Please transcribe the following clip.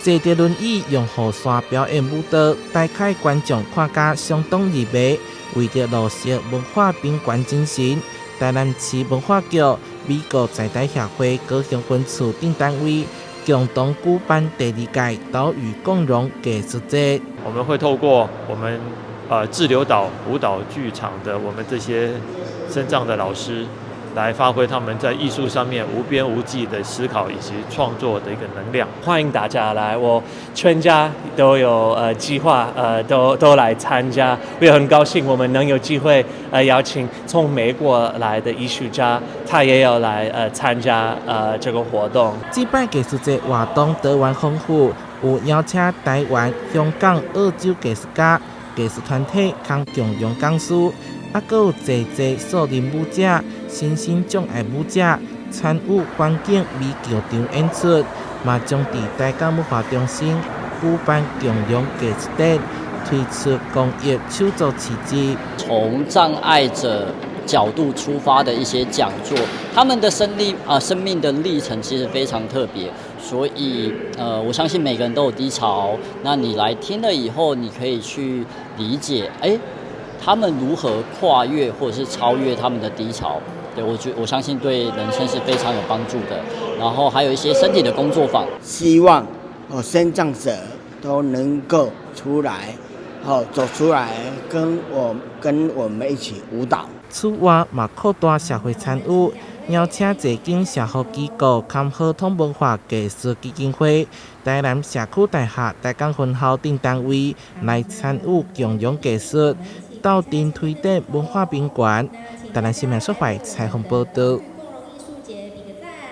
坐著輪椅用雨傘表演舞蹈，台下觀眾看甲相當入迷。為著落實文化平權精神，台南市文化局、美國在台協會高雄分處等單位共同舉辦第二屆島嶼共融藝術節。我們會透過我們滯留島舞蹈劇場的我們這些身障的老師，來發揮他們在藝術上面無邊無際的思考以及創作的一個能量。歡迎大家來，我全家都有計劃，都來參加。我也很高興，我們能有機會邀請從美國來的藝術家，他也要來參加這個活動。這擺藝術節活動多元豐富，有邀請台灣、香港、澳洲藝術家、藝術團體共共融講師。啊，閣有濟濟素人舞者、身心障礙舞者參與環境美劇場演出，嘛將佇台港文化中心舉辦共融藝術展，推出公益手作市集。從障礙者角度出發的一些講座，他們的生命的歷程其實非常特別，所以我相信每個人都有低潮，那你來聽了以後，你可以去理解，他們如何跨越或者是超越他們的低潮？對，我相信對人生是非常有幫助的。然後還有一些身體的工作坊，希望身障者都能夠出來，走出來跟我們一起舞蹈。此外，嘛擴大社會參與，邀請濟間社福機構、坎好通文化藝術基金會、台南社區大學台港分校等單位來參與共融藝術，鬥陣推展文化平權。台南新聞協會採訪報導。